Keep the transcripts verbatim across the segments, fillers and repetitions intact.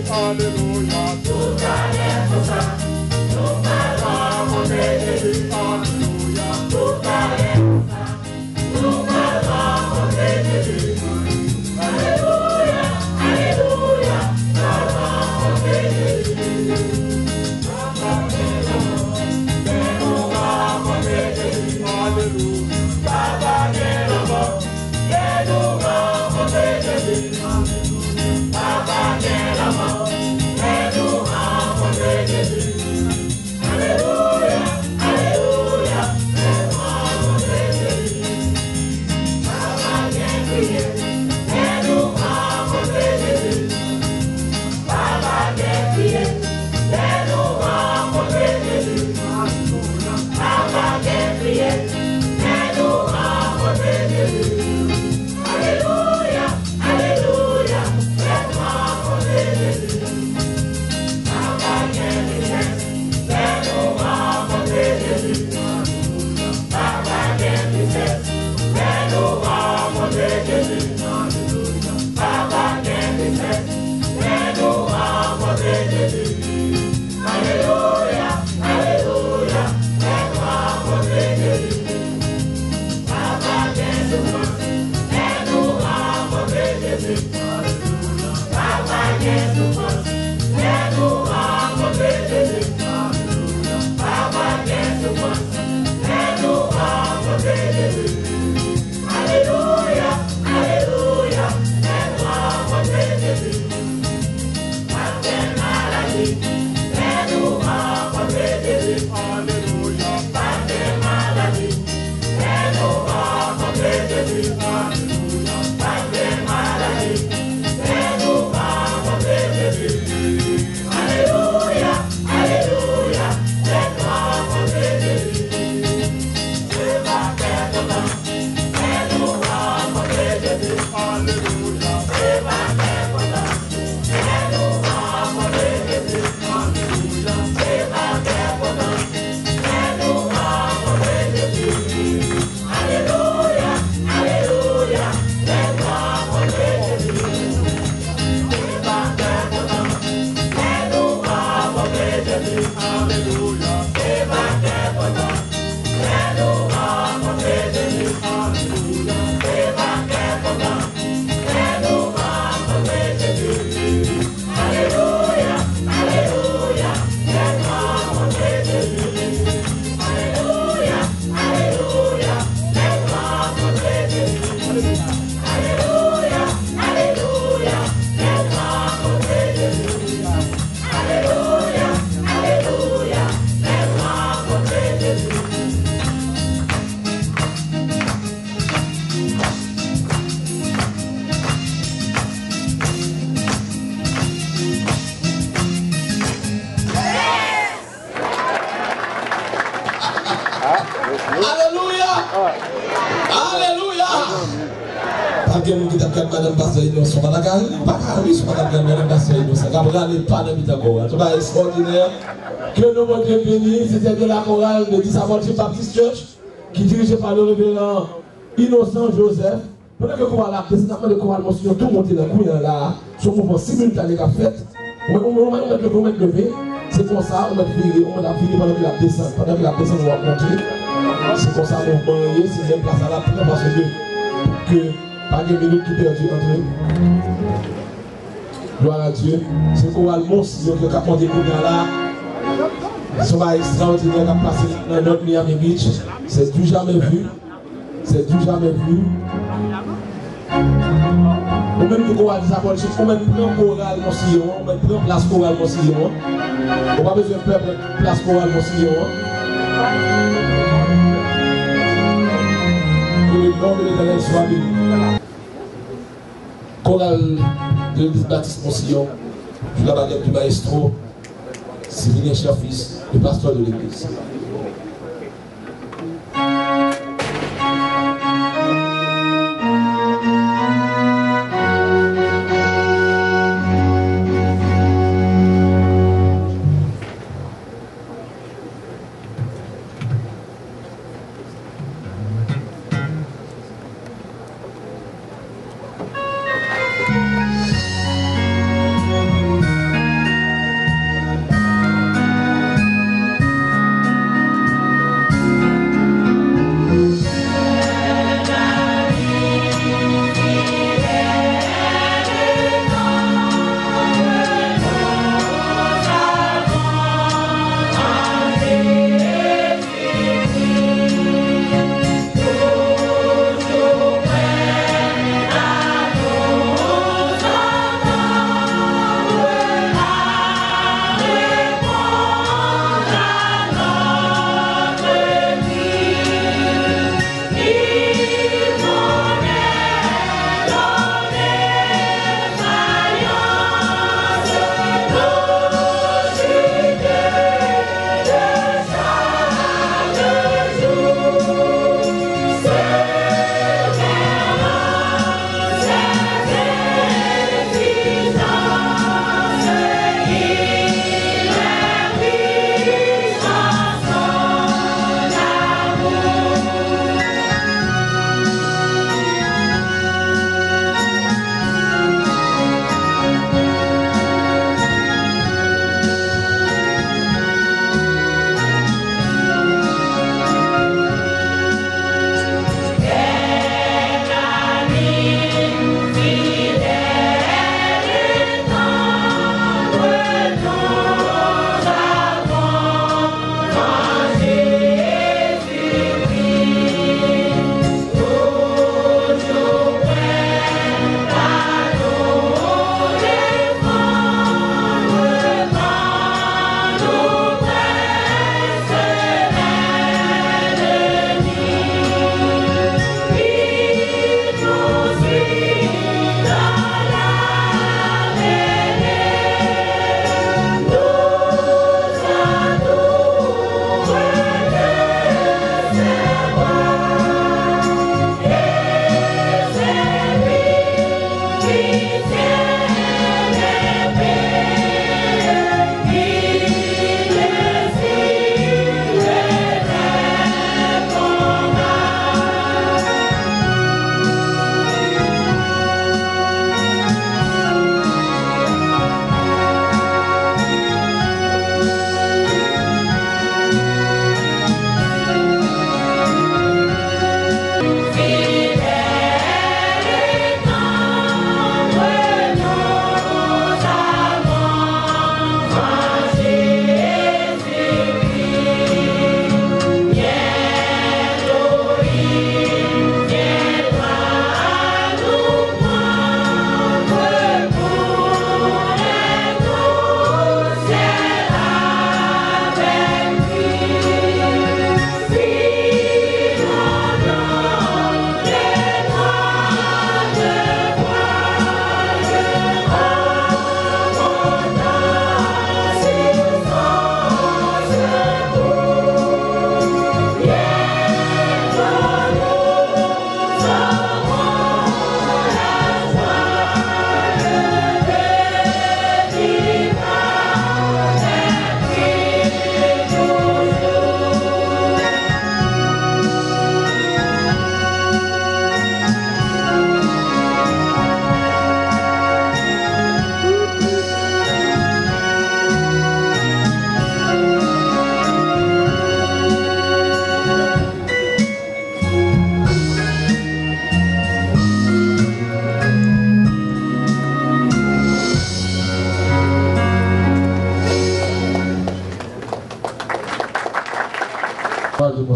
Alelouya. Toutalè konsa, nou pral rankontre Jezi. Alelouya. Toutalè konsa, nou pral rankontre Jezi. Alelouya, alelouya, pral rankontre Jezi. Papa gen lanmò, lè nou rankontre Jezi. Alelouya. Papa gen lanmò, lè nou rankontre Jezi. Papa gen lanmò, lè nou rankontre Jezi. Alelouya, alelouya, lè nou rankontre Jezi. Papa gen kriye, lè nou rankontre Jezi. Papa gen kriye, lè nou rankontre Jezi. Papa gen kriye, lè nou rankontre Jezi. Alelouya, alelouya, lè nou rankontre Jezi. Papa gen trijès, lè nou rankontre Jezi. Papa gen trijès, lè nou rankontre Jezi. Papa gen trijès, lè nou rankontre Jezi. Alelouya, alelouya, lè nou rankontre Jezi. Papa gen soufrans, lè nou rankontre Jezi. Papa gen soufrans, lè nou rankontre Jezi. Papa gen soufrans, lè nou rankontre Jezi. Alelouya, alelouya, lè nou rankontre Jezi. Pa gen maladi, lè nou rankontre Jezi. Alelouya. Pa gen maladi, lè nou rankontre Jezi. Alelouya. Pa gen maladi, lè nou rankontre Jezi. Alelouya, alelouya, lè nou rankontre Jezi. Se pa kè kontan, lè nou rankontre Jezi. Alelouya. Se pa kè kontan, lè nou rankontre Jezi. Alelouya. Se pa kè kontan, lè nou rankontre Jezi. Alelouya, alelouya, lè nou rankontre Jezi. Se pa kè kontan, lè nou rankontre Jezi. Alelouya. Se pa kè kontan, lè nou rankontre Jezi. Alelouya. Se pa kè kontan, lè nou rankontre Jezi. Alelouya, alelouya, lè nou rankontre Jezi. Alelouya, alelouya, lè nou rankontre Jezi. Alelouya, alelouya, lè nou rankontre Jezi. Alelouya, alelouya, lè nou rankontre Jezi. Alelouya! Alelouya! Pa gen moun ki t ap gad madanm pastè Inosan. Pa ta ka ri, pa ka ri si w pa t ap gad madanm pastè Inosan. K ap rale pa nan mitan kò a. Se yon bagay ekstraòdinè. Ke non Bondye beni. C'était bien la chorale de Dix Apôtres Baptist Church, ki dirije pa le reveran Inosan Joseph. Pandan ke koral la ap desann, n ap mande koral Monsinyon tou monte nan kwen an la a. Se yon mouvman similtane k ap fèt. Ou mèt, ou mèt, ou mèt leve, ou mèt leve. Se konsa, ou mèt vire, ou mèt ap vire pandan ke l ap desann. Pandan ke l ap desann, w ap monte. Se konsa mouvman an ye, se menm plas la l ap pran, paske ke pa gen minit ki pèdi antre. Glwa a Dye. Se koral Monsinyon k ap monte kounye a la. Se yon bagay ekstraòdinè k ap pase nan North Miami Beach. C'est du jamais vu. C'est du jamais vu. Ou menm tou koral Dizapòl Chif, ou menm pran koral Monsinyon an, ou menm pran plas koral Monsinyon an. Ou pa bezwen pè pran plas koral Monsinyon an. Que le nom de l'Éternel soit béni. Koral de legliz batis Monsinyon, sous la baguette du maestro Cyrilien Cherfils, le pasteur de l'église.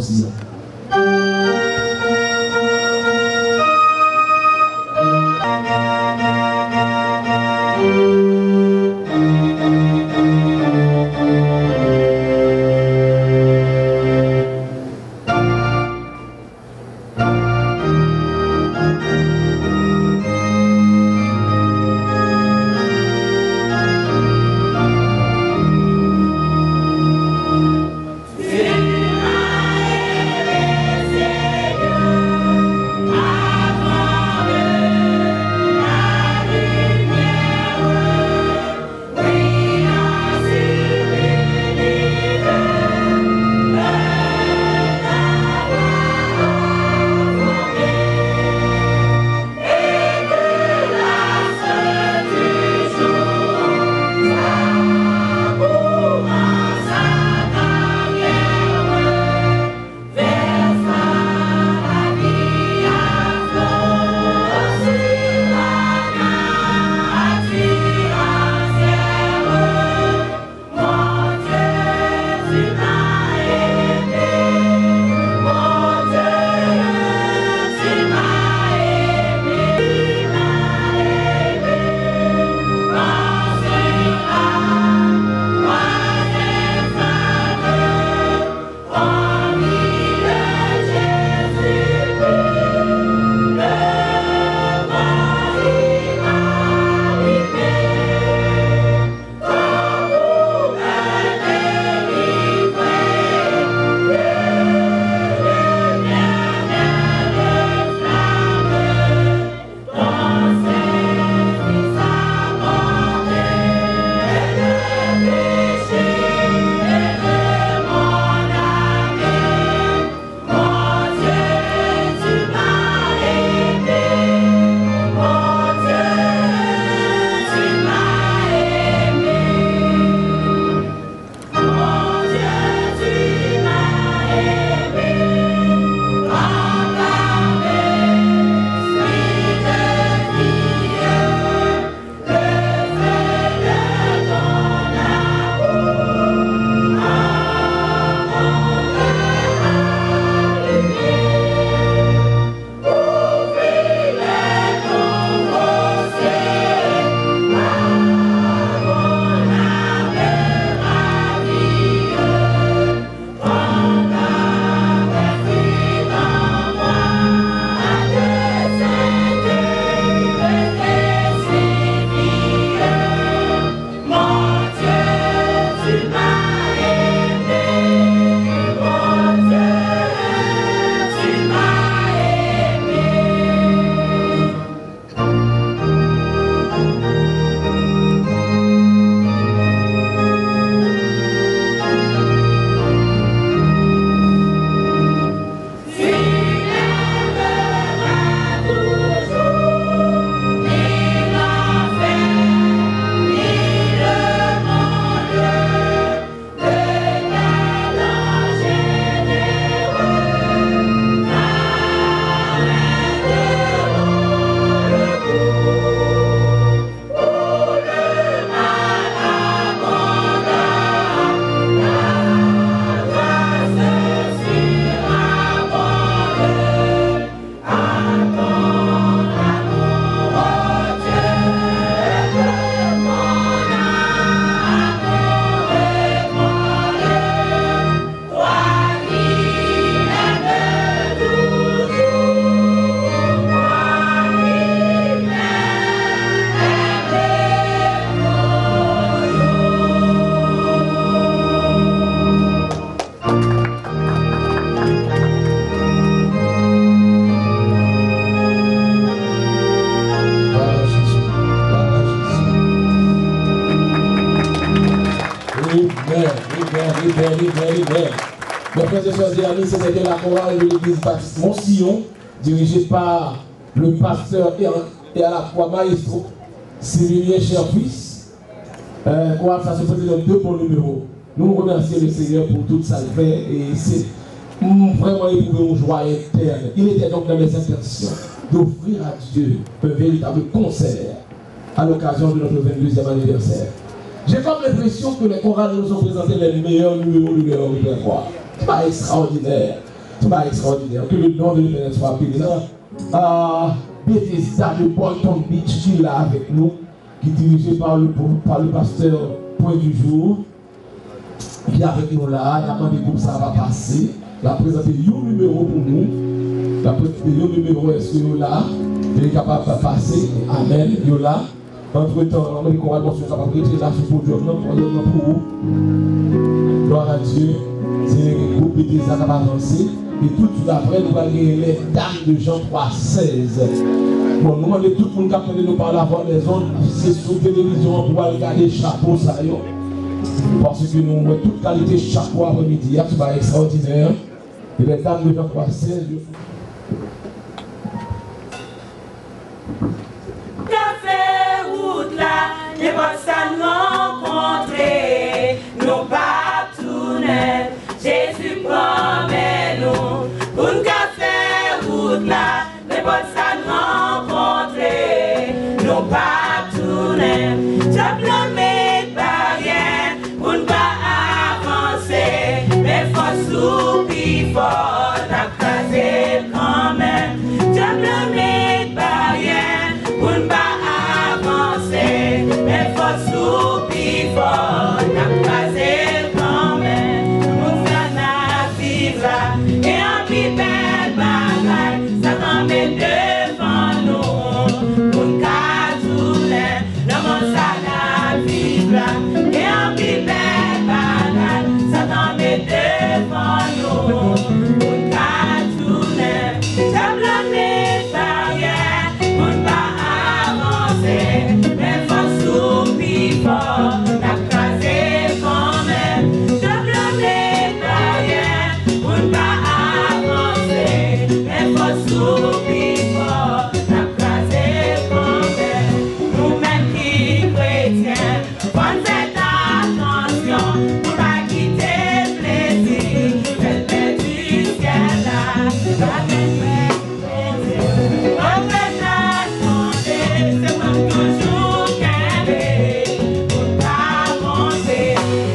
Siyon. Amen, amen, amen, amen, amen. Mes frères et sœurs et amis, c'était la chorale de l'église baptiste Mont Sion, dirigée par le pasteur et, et à la fois maestro Similien Cherfils. Euh, chorale, ça se présente de bons numéros. Nous remercions le Seigneur pour tout ça qu'il fait et c'est, mm, vraiment éprouver une joie interne. Il était donc dans mes intentions d'offrir à Dieu un véritable concert à l'occasion de notre vingt-deuxième anniversaire. J'ai comme l'impression que les chorales nous ont présenté les meilleurs numéros de leur répertoire. C'est pas extraordinaire. Bagay ekstraòdinè. Que le nom de l'Éternel soit béni. Ah, Bethesda de Boynton Beach ki la avèk nou, ki dirije pa le, pa le pastè Point du Jour, ki avèk nou la a. N ap mande gwoup sa a va pase. L ap prezante yon nimewo pou nou. L ap prezante yon nimewo, èske yo la? Yo kapab pase. Amèn, yo la. Antretan, ann mande kò a lòs yo kapab rete la sou podyòm nan, podyòm nan pou ou. Glwa a Dye. Se gwoup Betesda k ap avanse. E toutswit apre, nou pral genyen Les Dames de Jean trois seize. Bon, nou mande tout moun k ap tande nou pa lavwa dèzòd, si se sou televizyon an pou w al gade chapo sa yo. Paske nou wè tout kalite chapo aprèmidi a, se bagay ekstraòdinè. E Les Dames de Jean trois seize yo. Ka fè wout la, nenpòt sa n rankontre, nou p ap tounen. Jezi pran men nou, pou n ka fè wout la, nenpòt sa n rankontre, nou p ap tounen. Dyab la met baryè, pou n pa avanse, men fòs ou pi fò, n ap kraze l kanmenm. Dyab la met baryè pou n pa avanse, men fòs ou pi fò, n ap kraze l kanmenm. Nou fè n ap viv la, gen anpil bèl bagay Satan met devan nou, pou n ka tounen. Nan mond sa n ap viv la, gen anpil bèl bagay Satan met devan nou, pou n ka tounen. Dyab la met baryè, pou n pa avanse, men fòs ou pi fò, n ap kraze kanmenm. Dyab la met baryè, pou n pa avanse, men fòs ou pi fò, n ap kraze kanmenm. Nou menm ki kretyen, fò n fè atansyon pou n pa kite plezi fè n pèdi syèl la. Pa gen pè, Bondye, pwofèt la tande, se mwen m toujou kenbe pou n pa avanse.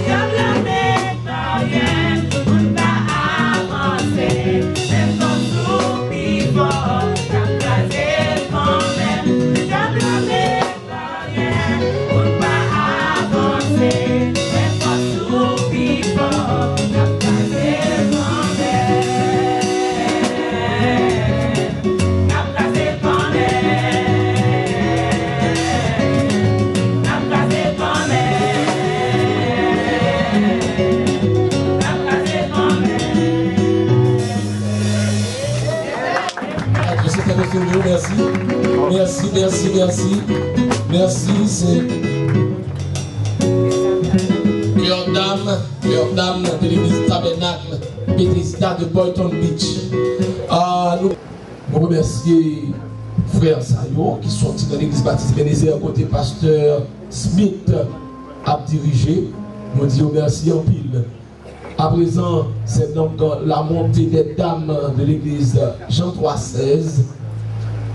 Dyab la met baryè pou n pa avanse, men fòs ou pi fò, n ap kraze kanmenm. Dyab la met baryè pou n pa avanse, men fòs ou pi fò, n ap kraze kanmenm. N ap kraze kanmenm. N ap kraze kanmenm. N ap kraze kanmenm. Mèsi, mèsi, mèsi. Mèsi, mèsi, mèsi. Mèsi, se Kè dam, Kè dam de legliz Tabènak Betesda de Boynton Beach. Ah, nou, nou remèsye frè sa yo ki sòti nan legliz Batis Ebenezer kote pastè Smith ap dirije. Nou di yo mèsi anpil. Aprezan, se donk la montée des dames de l'église Jean trois seize,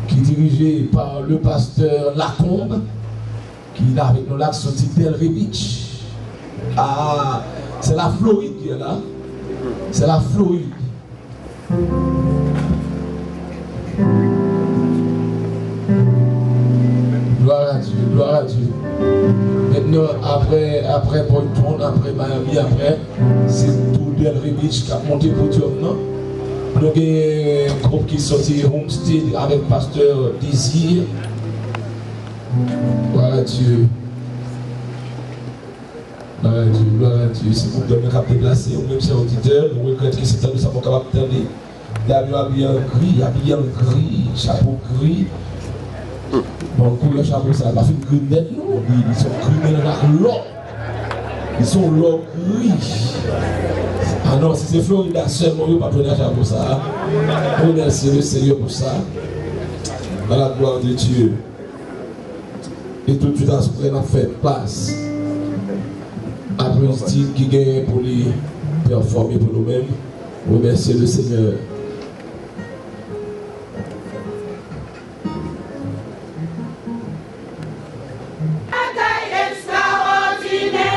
ki dirije pa le pastè Lacombe, ki la avèk nou la, ki soti Delray Beach. Ah, c'est la Floride, li la. C'est la Floride. Glwa a Dye, glwa a Dye. Mentnan, apre, apre Boynton, apre Miami, apre, se tou Delray Beach k ap monte podyòm nan. Nou gen gwoup ki soti Homestead avèk pastè Désir. Glwa a Dye. Glwa a Dye, glwa a Dye. Se pwoblèm nan k ap deplase, ou menm chè oditè, nou regrèt ke se tande sa pou w kapab tande. Dam yo abiye an gri, abiye an gri, chapo gri. Bon, koulè chapo sa a pa fin gri nèt non, li, li se yon gri melanj ak lò. Li se yon lò gri. Ah non, si se Florida sèlman, yo p ap jwenn ak chapo sa a. Remercie le Seigneur pour ça. À la gloire de Dieu. E toutswit apre, n ap fè plas a Prince T ki genyen pou li pèfòme pou nou menm. Remèsye le Senyè. Bagay ekstraòdinè,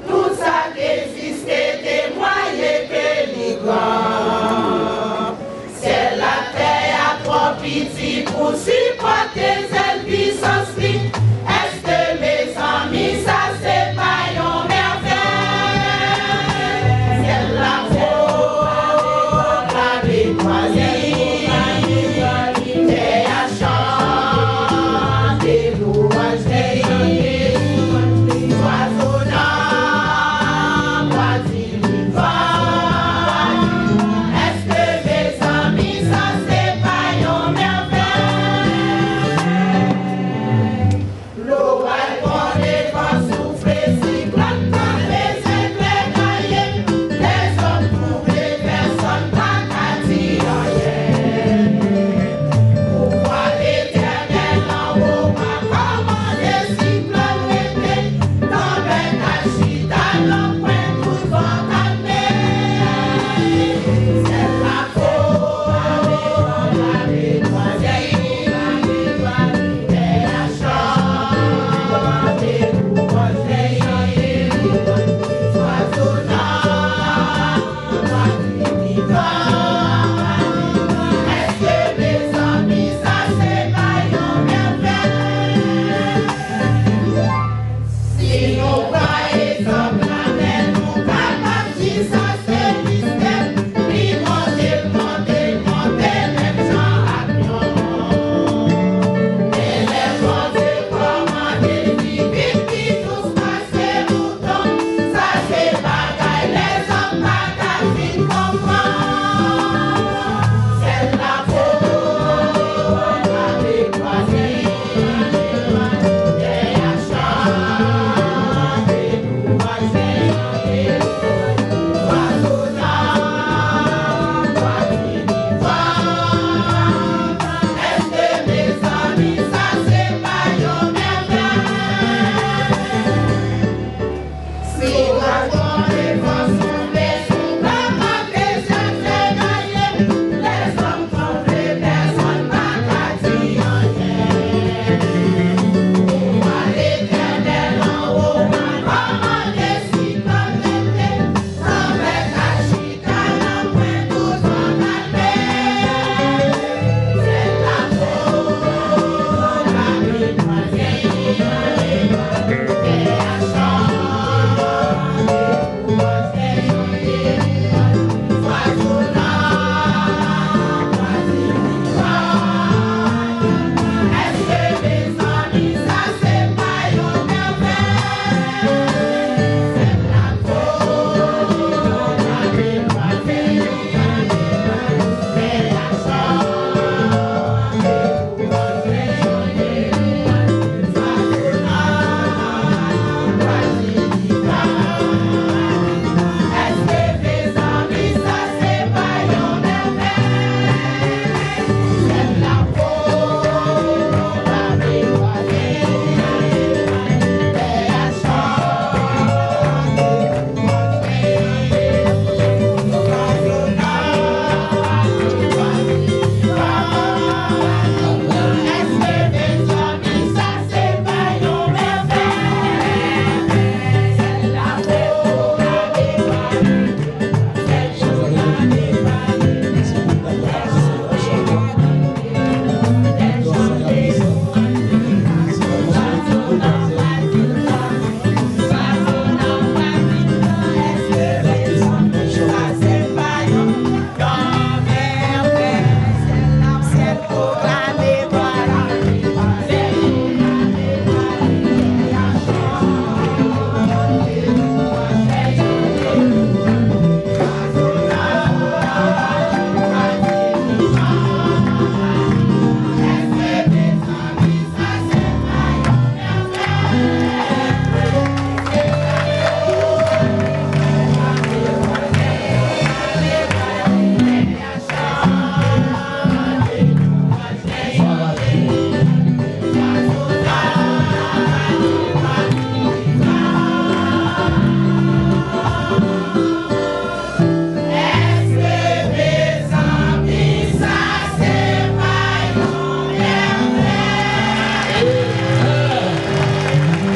nou sa k egziste temwaye ke li gran.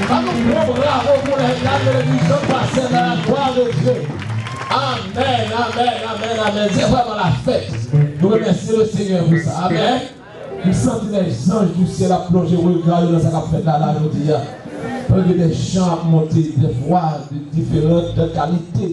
Ann nou pran bravo pou lè nan televizyon pase nan la glwa de Dye. Amèn, amèn, amèn, amèn. Se vrèman la fèt. Nou remèsye le Senyè pou sa. Amèn. M santi lè zanj di syèl ap plonje rega yo nan sa k ap fèt la, la jodi a. Pandan ke de chan ap monte, de vwa diferan, de kalite.